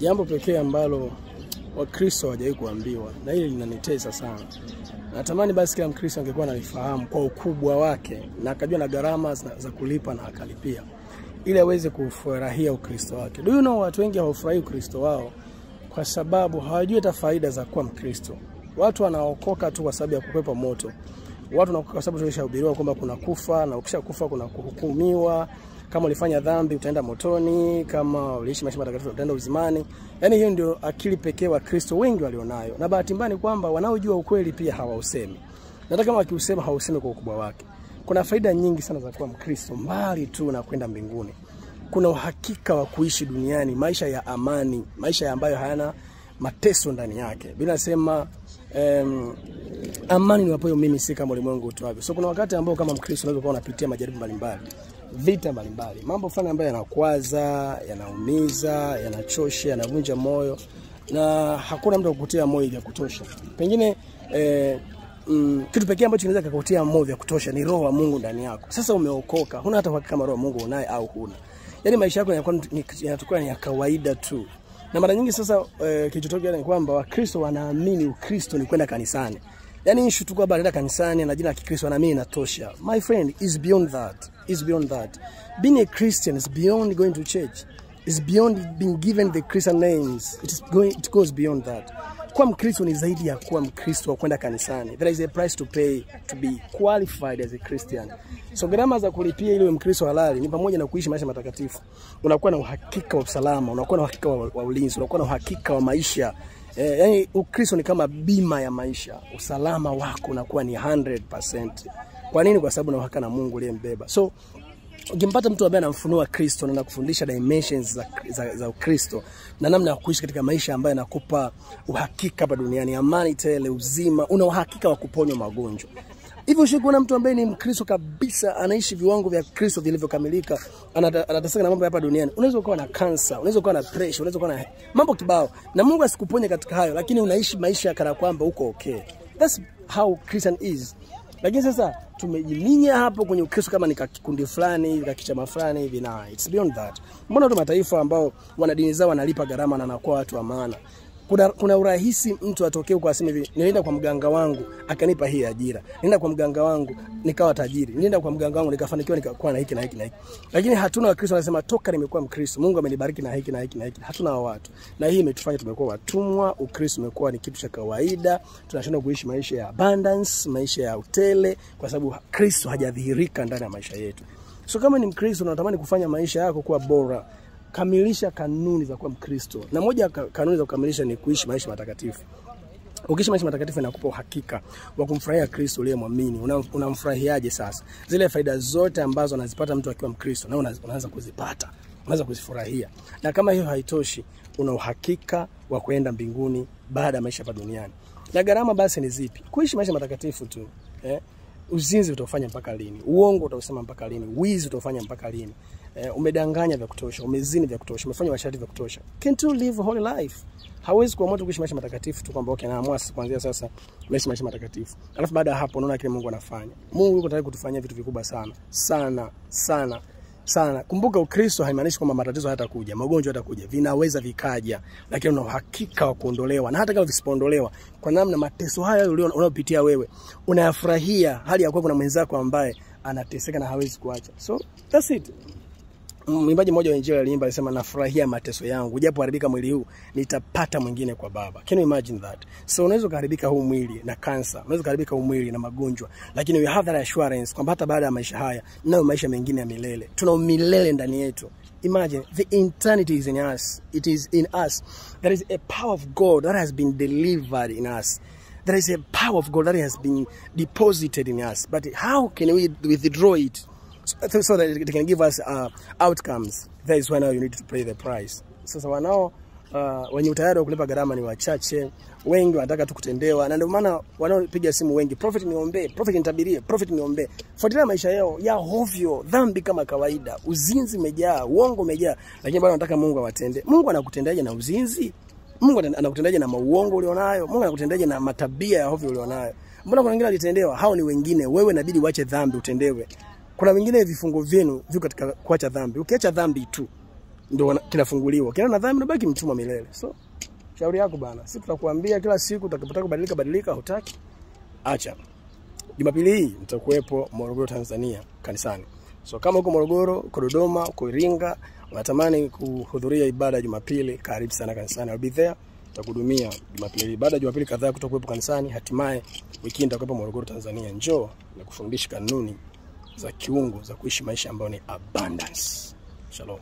Jambo pekee ambalo Wakristo hawajawahi kuambiwa, na hili linanitesa sana. Natamani basi kila Mkristo angekuwa analifahamu kwa ukubwa wake na akajua na gharama za kulipa na akalipia, ili aweze kufurahia Ukristo wake. Do you know, watu wengi hawafurahii Ukristo wao kwa sababu hawajui hata faida za kuwa Mkristo. Watu wanaokoka tu kwa sababu ya kukwepa moto. Watu wanaokoka kwa sababu tulishahubiriwa kwamba kuna kufa, na ukishakufa kuna kuhukumiwa. Kama ulifanya dhambi utaenda motoni, kama uliishi maisha matakatifu utaenda uzimani. Yaani hiyo ndio akili pekee wa Kristo wengi walionayo. Na bahati mbaya ni kwamba wanaojua ukweli pia hawausemi. Na hata kama wakiusema hausemi kwa ukubwa wake. Kuna faida nyingi sana za kuwa Mkristo mbali tu na kwenda mbinguni. Kuna uhakika wa kuishi duniani maisha ya amani, maisha ambayo hayana mateso ndani yake. Biblia inasema amani niwapayo mimi si kama ulimwengu utoavyo. So kuna wakati ambao kama Mkristo unaweza kuwa unapitia majaribu mbalimbali, vita mbalimbali, mambo fulani ambayo yanakwaza, yanaumiza, yanachosha, yanavunja moyo, na hakuna mtu akukutia moyo vya kutosha. Pengine kitu pekee ambacho kinaweza kukutia moyo vya kutosha ni Roho wa Mungu ndani yako. Sasa umeokoka, huna hata uhakika kama Roho wa Mungu unaye au huna. Yaani maisha yako yanakuwa ni ya kawaida tu. Na mara nyingi sasa kilichotokea ni kwamba Wakristo wanaamini Ukristo ni kwenda kanisani. Yaani issue tu kwamba anaenda kanisani na jina la Kikristo anaamini inatosha. My friend, is beyond that. Is beyond that. Being a Christian is beyond going to church. Is beyond being given the Christian names. It goes beyond that. Kuwa Mkristo ni zaidi ya kuwa Mkristo wa kwenda kanisani. There is a price to pay to be qualified as a Christian. So gharama za kulipia ili uwe Mkristo halali ni pamoja na kuishi maisha matakatifu. Unakuwa na uhakika wa usalama, unakuwa na uhakika wa ulinzi, unakuwa na uhakika wa maisha. Yaani Ukristo ni kama bima ya maisha. Usalama wako unakuwa ni 100%. Kwa nini? Kwa sababu una uhakika na Mungu uliyembeba. So ukimpata mtu ambaye anamfunua Kristo na anakufundisha dimensions za Ukristo na namna ya kuishi katika maisha ambayo yanakupa uhakika hapa duniani, amani tele, uzima, una uhakika wa kuponywa magonjwa. Hivyo ushakuona mtu ambaye ni Mkristo kabisa, anaishi viwango vya Kristo vilivyokamilika, anateseka na mambo hapa duniani. Unaweza ukawa na cancer, unaweza ukawa na pressure, unaweza ukawa na mambo kibao, na Mungu asikuponye katika hayo, lakini unaishi maisha kana kwamba uko okay. That's how Christian is. Lakini sasa tumejiminya hapo kwenye Ukristo kama ni kikundi fulani, kichama fulani hivi, na it's beyond that. Mbona watu mataifa ambao wana dini zao wanalipa gharama na wanakuwa watu wa maana? Kuna urahisi mtu atokee huko aseme hivi, nilienda kwa mganga wangu akanipa hii ajira. Nilienda kwa mganga wangu nikawa tajiri. Nilienda kwa mganga wangu nikafanikiwa nikakuwa na hiki na hiki na hiki. Lakini hatuna Wakristo wanasema toka nimekuwa Mkristo, Mungu amenibariki na hiki na hiki na hiki. Hatuna watu. Na hii imetufanya tumekuwa watumwa. Ukristo umekuwa ni kitu cha kawaida. Tunashindwa kuishi maisha ya abundance, maisha ya utele, kwa sababu Kristo hajadhihirika ndani ya maisha yetu. So kama ni Mkristo na unatamani kufanya maisha yako kuwa bora, kamilisha kanuni za kuwa Mkristo. Na moja kanuni za kukamilisha ni kuishi maisha matakatifu. Ukiishi maisha matakatifu inakupa uhakika wa kumfurahia Kristo uliyemwamini. Unamfurahiaje sasa? Zile faida zote ambazo anazipata mtu akiwa Mkristo, na unaanza kuzipata, unaanza kuzifurahia. Na kama hiyo haitoshi, una uhakika wa kwenda mbinguni baada ya maisha hapa duniani. Na gharama basi ni zipi? Kuishi maisha matakatifu tu. Uzinzi utaufanya mpaka lini? Uongo utausema mpaka lini? Wizi utaufanya mpaka lini? Umedanganya vya kutosha, umezini vya kutosha, umefanya uasherati vya kutosha. Can't you live a holy life? Hawezi kuamua tu kuishi maisha matakatifu tu kwamba okay, naamua kuanzia sasa naishi maisha matakatifu. Alafu baada ya hapo unaona kile Mungu anafanya. Mungu yuko tayari kutufanyia vitu vikubwa sana. Sana, sana, sana. Kumbuka Ukristo haimaanishi kwamba matatizo hayatakuja, magonjwa hayatakuja, vinaweza vikaja, lakini una uhakika wa kuondolewa. Na hata kama visipoondolewa, kwa namna mateso haya unayopitia wewe, unayafurahia hali ya kuwa kuna mwenzako ambaye anateseka na hawezi kuacha. So that's it. Mwimbaji mmoja wa Injili aliimba alisema, nafurahia mateso yangu, japo haribika mwili huu, nitapata mwingine kwa Baba. Can you imagine that? So unaweza kuharibika huu mwili na kansa, unaweza kuharibika huu mwili na magonjwa, lakini we have that assurance kwamba hata baada ya maisha haya, nayo maisha mengine ya milele. Tuna milele ndani yetu. Imagine the eternity is in us. It is in us. There is a power of God that has been delivered in us. There is a power of God that has been deposited in us. But how can we withdraw it so that it can give us outcomes? That is when you need to pay the price. Sasa wanao wenye utayari wa kulipa gharama ni wachache. Wengi wanataka tu kutendewa, na ndio maana wanaopiga simu wengi, prophet niombee, prophet nitabirie, prophet niombee. Fuatilia maisha yao ya hovyo, dhambi kama kawaida, uzinzi umejaa, uongo umejaa, lakini bado wanataka Mungu awatende. Mungu anakutendaje na uzinzi? Mungu anakutendaje na mauongo ulionayo? Mungu anakutendaje na matabia ya hovyo ulionayo? Mbona kuna wengine alitendewa, hao ni wengine, wewe inabidi uache dhambi utendewe. Kuna wengine vifungo vyenu viko katika kuacha dhambi. Ukiacha dhambi tu, ndio kinafunguliwa. Kila na dhambi unabaki mtumwa milele. So shauri yako bana. Sisi tutakwambia kila siku, utakapotaka kubadilika badilika, hutaki acha. Jumapili hii nitakuwepo Morogoro, Tanzania kanisani. So kama uko Morogoro, uko Dodoma, uko Iringa, unatamani kuhudhuria ibada ya Jumapili, karibu sana kanisani. I'll be there. Nitakuhudumia Jumapili. Baada ya Jumapili kadhaa kutokuwepo kanisani, hatimaye wiki nitakuwepo Morogoro, Tanzania. Njoo na kufundisha kanuni za kiungu za kuishi maisha ambayo ni abundance. Shalom.